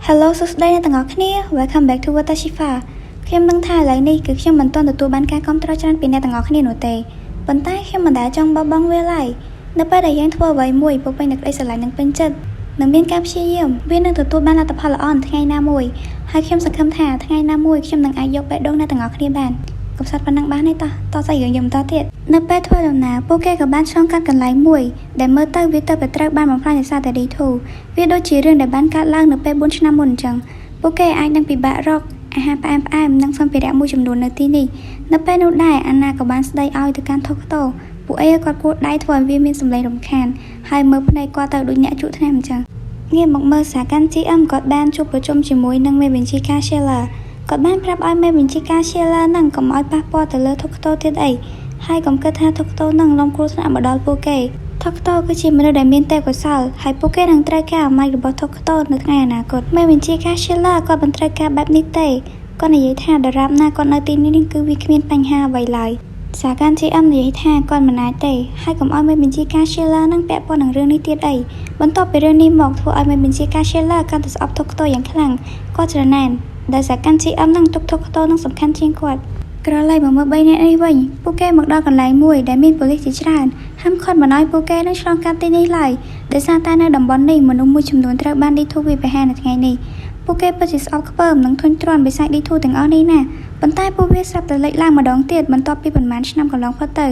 Hello សួស្តីអ្នកទាំងអស់គ្នា Welcome back to Watashifa។ ខ្ញុំដឹងថាឥឡូវនេះគឺខ្ញុំមិនទាន់ទទួលបានការគាំទ្រច្រើនពីអ្នកទាំងអស់គ្នានោះទេប៉ុន្តែខ្ញុំមិនដែលចង់បោះបង់វាឡើយនៅពេលដែលយើងធ្វើអ្វីមួយពោពេញដោយក្តីស្រឡាញ់និងពេញចិត្តនិងមានការព្យាយាមវានឹងទទួលបានលទ្ធផលល្អនៅថ្ងៃណាមួយហើយខ្ញុំសង្ឃឹមថាថ្ងៃណាមួយខ្ញុំនឹងអាចយកបេះដូងអ្នកទាំងអស់គ្នាបានកំសត់ប៉ុណ្ណឹងបានទេតោះតសាច់រឿងយើងបន្តទៀតនៅពេលធ្វើដំណើរពួកគេក៏បានឆ្លងកាត់កន្លែងមួយដែលមើលទៅវាទៅតែត្រូវបានបំផ្លាញដោយសារតែ D2។ វាដូចជារឿងដែលបានកើតឡើងនៅពេល4ឆ្នាំមុនអញ្ចឹងពួកគេអាចនឹងពិបាករកអាហារផ្អែមផ្អែមនិងសម្ភារៈមួយចំនួននៅទីនេះនៅពេលនោះដែរអាណាក៏បានស្ដីឲ្យទៅកាន់ថូកតូពួកអីគាត់គួរដៃធ្វើឲ្យវាមានសម្លេងរំខានហើយមើលភ្នែកគាត់ទៅដូចអ្នកជក់ថ្នាំអញ្ចឹងងាកមកមើលសាកាន់ GM គាត់បានជួបប្រជុំជាមួយនឹងមេបញ្ជាការ Sheila។ គាត់បានប្រាប់ឲ្យមេបញ្ជាការ Sheila នឹងកុំឲ្យប៉ះពាល់ទៅលើថូកតូទៀតអីហើយកុំគិតថាថូកតូនឹងនាំគ្រោះថ្នាក់មកដល់ពួកគេថូកតូគឺជាមនុស្សដែលមានទេពកោសល្យហើយពួកគេនឹងត្រូវការអំណាចរបស់ថូកតូនៅថ្ងៃអនាគតមេបញ្ជាការ Sheila គាត់មិនត្រូវការបែបនេះទេគាត់និយាយថាដរាបណាគាត់នៅទីនេះគឺវាគ្មានបញ្ហាអ្វីឡើយសាកាន់ GM និយាយថាគាត់មិនអាចទេហើយកុំឲ្យមេបញ្ជាការ Sheila នឹងពាក់ព័ន្ធនឹងរឿងនេះទៀតអីបន្ទាប់ពីរឿងនេះមកធ្វើឲ្យមេបញ្ជាការ Sheila កាន់តែស្អប់ថូកតូយ៉ាងខ្លាំងគាត់ច្រណែនដែលសាកាន់ GM នឹងទុកថូកតូនឹងសំខាន់ជាងគាត់ក្រឡេកមកមើល3នាក់នេះវិញពួកគេមកដល់កន្លែងមួយដែលមានប៉ូលីសជាច្រើនហាមឃាត់មិនឲ្យពួកគេនឹងឆ្លងកាត់ទីនេះឡើយដោយសារតែនៅតំបន់នេះមនុស្សមួយចំនួនត្រូវបាន D2 វាយប្រហារនៅថ្ងៃនេះពួកគេពិតជាស្អប់ខ្ពើមនិងធុញទ្រាន់បិសាច D2 ទាំងអស់នេះណាស់ប៉ុន្តែពួកវាស្រាប់តែលេចឡើងម្ដងទៀតបន្ទាប់ពីប៉ុន្មានឆ្នាំកន្លងផុតទៅ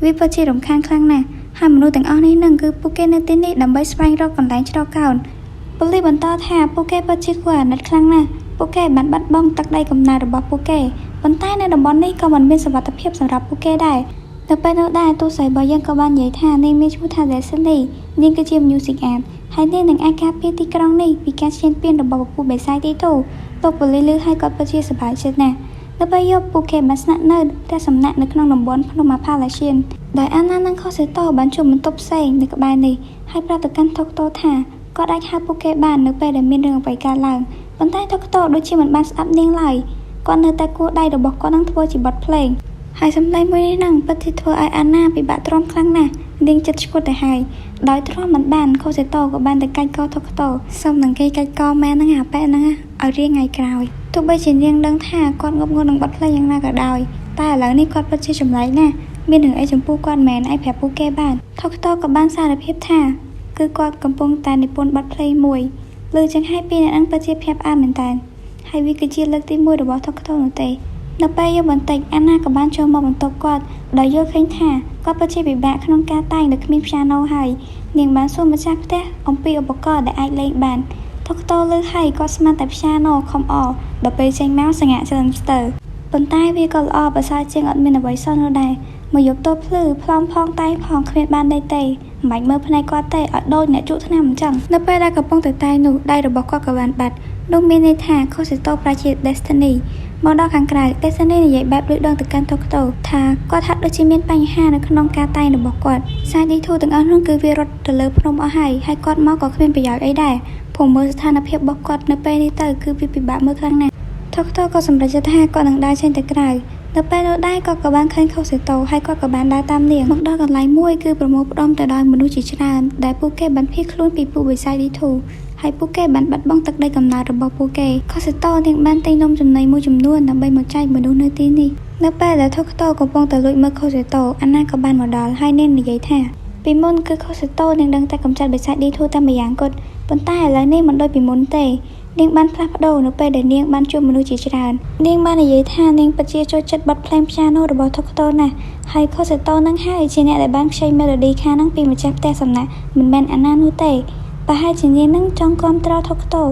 វាពិតជារំខានខ្លាំងណាស់ហើយមនុស្សទាំងអស់នេះនឹងគឺពួកគេនៅទីនេះដើម្បីស្វែងរកកន្លែងជ្រកកោនប៉ូលីសបន្តថាពួកគេពិតជាគួរអាណិតខ្លាំងណាស់ពួកគេបានបាត់បង់ទឹកដីកំណើតរបស់ពួកគេប៉ុន្តែនៅតំបន់នេះក៏មិនមានសុវត្ថិភាពសម្រាប់ពួកគេដែរនៅពេលនោះដែរទូស្រីរបស់យើងក៏បាននិយាយថានាងមានឈ្មោះថា Destiny នាងគឺជា Music Art ហើយនាងនឹងអាចការពារទីក្រុងនេះពីការឈ្លានពានរបស់ពពួកបិសាចទីទូលោកប៉ូលីសឮហើយគាត់ពិតជាសប្បាយចិត្តណាស់នៅពេលយប់ពួកគេបានស្នាក់នៅផ្ទះសំណាក់នៅក្នុងតំបន់ភ្នំអាផាឡាឈៀនដោយអាណានិងខូសេតូបានជួបបន្ទប់ផ្សេងនៅក្បែរនេះហើយប្រាប់ទៅកាន់ថូកតូថាគាត់អាចហៅពួកគេបាននៅពេលដែលមានរឿងអ្វីកើតឡើងប៉ុន្តែថូកតូដូចជាមិនបានស្ដាប់នាងឡើយគាត់នៅតែគួរដៃរបស់គាត់នឹងធ្វើជាបទភ្លេងហើយសម្លេងមួយនេះនឹងពិតជាធ្វើឲ្យអាណាពិបាកទ្រាំខ្លាំងណាស់នាងចិត្តឈួតទៅហើយដោយទ្រាំមិនបានខូសេតូក៏បានទៅកាច់កថូកតូសុំនឹងគេកាច់កមែនហ្នឹងអាប៉ែហ្នឹងឲ្យរៀងថ្ងៃក្រោយទោះបីជានាងដឹងថាគាត់ងប់ងល់នឹងបទភ្លេងយ៉ាងណាក៏ដោយតែឥឡូវនេះគាត់ពិតជាចម្លែកណាស់មានរឿងអីចំពោះគាត់មែនអាចប្រាប់ពួកគេបានថូកតូក៏បានសារភាពថាគឺគាត់កំពុងតែនិពន្ធបទភ្លេងមួយឮចឹងហើយពីរអ្នកនឹងពិតជាភ្ញាក់ផ្អើលមែនតើហើយវាគឺជាលើកទី1របស់ថូកតូនោះទេនៅពេលយប់បន្តិចអាណាក៏បានចូលមកបន្ទប់គាត់ដោយយល់ឃើញថាគាត់ពិតជាពិបាកក្នុងការតែងដោយគ្មានព្យ៉ាណូហើយនាងបានសួរម្ចាស់ផ្ទះអំពីឧបករណ៍ដែលអាចលេងបានថូកតូឮហើយគាត់ស្មានតែព្យ៉ាណូខំអដល់ពេលចេញមកសងាក់ច្រើនស្ទើប៉ុន្តែវាក៏ល្អប្រសើរជាងអត់មានអ្វីសោះនោះដែរមកយប់ទល់ភ្លឺផ្លំផងតែងផងគ្មានបានដេកទេមិនបាច់មើលភ្នែកគាត់ទេឲ្យដូចអ្នកជក់ថ្នាំអញ្ចឹងនៅពេលដែលកំពុងតែតែងនោះដៃរបស់គាត់ក៏បានបាត់នោះមានន័យថាខូសេតូប្រជា Destiny មកដល់ខាងក្រៅ Destiny និយាយបែបលឺដងទៅកាន់ថូកតូថាគាត់ហាក់ដូចជាមានបញ្ហានៅក្នុងការតែងរបស់គាត់សាយ D2 ទាំងអស់នោះគឺវារត់ទៅលើភ្នំអស់ហើយហើយគាត់មកក៏គ្មានប្រយោជន៍អីដែរព្រោះមើលស្ថានភាពរបស់គាត់នៅពេលនេះទៅគឺវាពិបាកមើលខ្លាំងណាស់ថូកតូក៏សម្រេចចិត្តថាគាត់នឹងដើរចេញទៅក្រៅនៅពេលនោះដែរគាត់ក៏បានឃើញខូសេតូហើយគាត់ក៏បានដើរតាមនាងមកដល់កន្លែងមួយគឺប្រមូលផ្ដុំទៅដោយមនុស្សជាច្រើនដែលពួកគេបានភៀសខ្លួនពីពួកបិសាច D2 ហើយពួកគេបានបាត់បង់ទឹកដីកំណើតរបស់ពួកគេខូសេតូនាងបានទិញនំចំណីមួយចំនួនដើម្បីមកចែកមនុស្សនៅទីនេះនៅពេលដែលថូកតូកំពុងតែលួចមើលខូសេតូអាណាក៏បានមកដល់ហើយនាងនិយាយថាពីមុនគឺខូសេតូនាងដឹងតែកម្ចាត់បិសាច D2 តែម្យ៉ាងគត់ប៉ុន្តែឥឡូវនេះមិនដូចពីមុនទេនាងបានផ្លាស់ប្ដូរនៅពេលដែលនាងបានជួបមនុស្សជាច្រើននាងបាននិយាយថានាងពិតជាចូលចិត្តបទភ្លេងព្យ៉ាណូរបស់ថូកតូណាស់ហើយខូសេតូនឹងហើយជាអ្នកដែលបានខ្ចី melody ខានឹងពីម្ចាស់ផ្ទះសំណាក់មិនមែនអាណានោះទេប្រហែលជានាងនឹងចង់គាំទ្រថូកតូ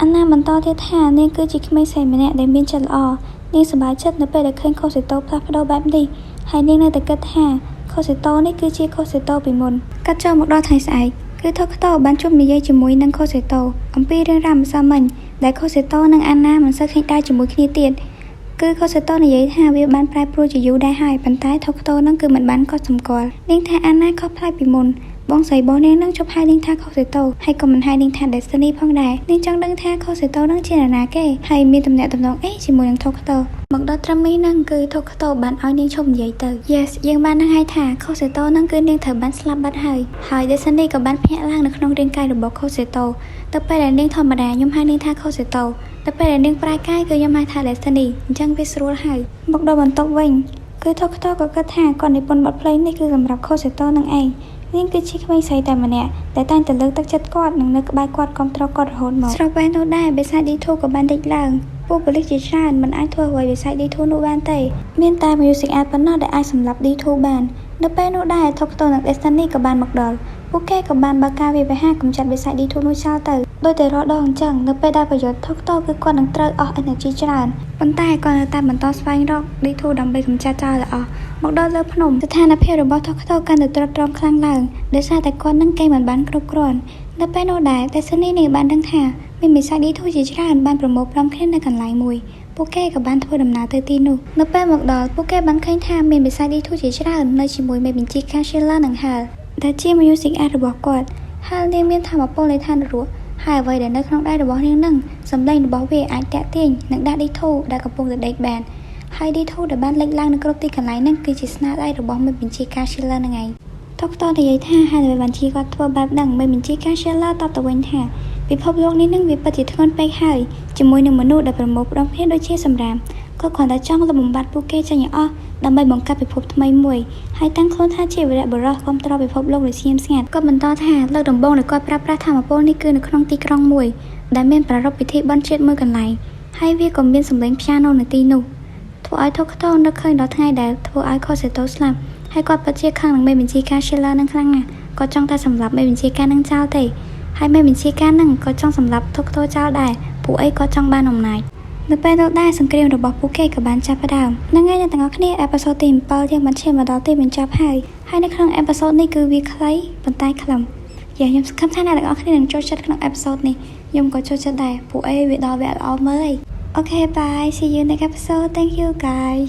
អាណាបន្តទៀតថានាងគឺជាក្មេងស្រីម្នាក់ដែលមានចិត្តល្អនាងសប្បាយចិត្តនៅពេលដែលឃើញខូសេតូផ្លាស់ប្ដូរបែបនេះហើយនាងនៅតែគិតថាខូសេតូនេះគឺជាខូសេតូពីមុនកាត់ចូលមកដល់ថ្ងៃស្អែកគឺថូកតូបានជួបនិយាយជាមួយនឹងខូសេតូអំពីរឿងរ៉ាវម្សិលមិញដែលខូសេតូនិងអាណាមិនសូវឃើញដែរជាមួយគ្នាទៀតគឺខូសេតូនិយាយថាវាបានប្រែប្រួលជាយូរដែរហើយប៉ុន្តែថូកតូនឹងគឺមិនបានកត់សម្គាល់នាងថាអាណាខុសប្លែកពីមុនបងស្រីរបស់នាងនឹងជប់ហៅនាងថាខូសេតូហើយក៏មិនហៅនាងថា Destiny ផងដែរនាងចង់ដឹងថាខូសេតូនឹងជានរណាគេហើយមានទំនាក់ទំនងអីជាមួយនឹងថូកតូ។ មកដល់ត្រឹមនេះហ្នឹងគឺថូខ្តូបានឲ្យនាងឈប់និយាយទៅ Yes យើងបានដឹងហើយថាខូសេតូហ្នឹងគឺនាងត្រូវបានស្លាប់បាត់ហើយហើយ Destiny ក៏បានភ្ញាក់ឡើងនៅក្នុងរាងកាយរបស់ខូសេតូទៅពេលដែលនាងធម្មតាខ្ញុំហៅនាងថាខូសេតូទៅពេលដែលនាងប្រែកាយគឺខ្ញុំហៅថា Destiny អញ្ចឹងវាស្រួលហើយមកដល់បន្ទប់វិញគឺថូខ្តូក៏គិតថាគាត់និពន្ធបទភ្លេងនេះគឺសម្រាប់ខូសេតូនឹងឯងនាងគឺជាក្មេងស្រីតែម្នាក់ដែលតែងតែលើកទឹកចិត្តគាត់និងនៅក្បែរគាត់គាំទ្រគាត់រហូតមកស្របពេលនោះដែរបិសាច D2 ក៏បានលេចឡើងពួកប៉ូលីសជាច្រើនមិនអាចធ្វើអ្វីបិសាច D2 នោះបានទេមានតែ Music Art ប៉ុណ្ណោះដែលអាចសម្លាប់ D2 បាននៅពេលនោះដែរ Tokto និង Destiny ក៏បានមកដល់ពួកគេក៏បានបើកការវាយប្រហារកម្ចាត់បិសាច D2 នោះចោលទៅដោយតែរាល់ដងអញ្ចឹងនៅពេលដែលប្រយុទ្ធ Tokto គឺគាត់នឹងត្រូវអស់ energy ច្រើនប៉ុន្តែគាត់នៅតែបន្តស្វែងរក D2 ដើម្បីកម្ចាត់ចោលឲ្យអស់មកដល់លើភ្នំស្ថានភាពរបស់ Tokto កាន់តែទ្រុឌទ្រោមខ្លាំងឡើងដោយសារតែគាត់នឹងគេមិនបានគ្រប់គ្រាន់នៅពេលនោះដែរ Destiny នឹងបានដឹងថាមានបិសាច D2 ជាច្រើនបានប្រមូលផ្ដុំគ្នានៅកន្លែងមួយពួកគេក៏បានធ្វើដំណើរទៅទីនោះនៅពេលមកដល់ពួកគេបានឃើញថាមានបិសាច D2 ជាច្រើននៅជាមួយមេបញ្ជាការ Sheila និង Hal ដែលជា Music Art របស់គាត់ Hal នាងមានថាមពលនៃឋាននរកហើយអ្វីដែលនៅក្នុងដៃរបស់នាងនឹងសម្លេងរបស់វាអាចតាក់ទាញនិងដាស់ D2 ដែលកំពុងតែដេកបានហើយ D2 ដែលបានលេចឡើងនៅគ្រប់ទីកន្លែងហ្នឹងគឺជាស្នាដៃរបស់មេបញ្ជាការ Sheila ហ្នឹងឯងថុកតនិយាយថាហេតុអ្វីបានជាគាត់ធ្វើបែបហ្នឹងមេបញ្ជាការ Sheila តបទៅវិញថាពិភពលោកនេះនឹងវាពិតជាធ្ងន់ពេកហើយជាមួយនឹងមនុស្សដែលប្រមូលផ្ដុំគ្នាដូចជាសម្រាមគាត់គ្រាន់តែចង់លុបបំបាត់ពួកគេចេញឲ្យអស់ដើម្បីបង្កើតពិភពថ្មីមួយហើយតាំងខ្លួនថាជាវីរៈបុរសគាំទ្រពិភពលោកដោយស្ងៀមស្ងាត់គាត់បន្តថាលើកដំបូងដែលគាត់ប្រើប្រាស់ថាមពលនេះគឺនៅក្នុងទីក្រុងមួយដែលមានប្រារព្ធពិធីបុណ្យជាតិមួយកន្លែងហើយវាក៏មានសម្លេងព្យ៉ាណូនៅទីនោះធ្វើឲ្យថុកតនឹកឃើញដល់ថ្ងៃដែលធ្វើឲ្យខូសេតូស្លាប់ហើយគាត់ពិតជាខឹងនឹងមេបញ្ជាការ Sheila នឹងខ្លាំងណាស់គាត់ចង់តែសម្លាប់មេបញ្ជាការនឹងចោលទេហើយមេបញ្ជាការនឹងក៏ចង់សម្លាប់ថុកតចោលដែរពួកអីគាត់ចង់បានអំណាចនៅពេលនោះដែរសង្គ្រាមរបស់ពួកគេក៏បានចាប់ផ្ដើមហ្នឹងហើយអ្នកទាំងអស់គ្នាepisode ទី7យើងបានឈានមកដល់ទីបញ្ចប់ហើយហើយនៅក្នុង episode នេះគឺវាខ្លីប៉ុន្តែខ្លឹមយ៉ាខ្ញុំសង្ឃឹមថាអ្នកទាំងអស់គ្នានឹងចូលចិត្តក្នុង episode នេះខ្ញុំក៏ចូលចិត្តដែរពួកអីវាដល់វគ្គល្អមើលហើយ Okay, bye, see you next episode. Thank you, guys.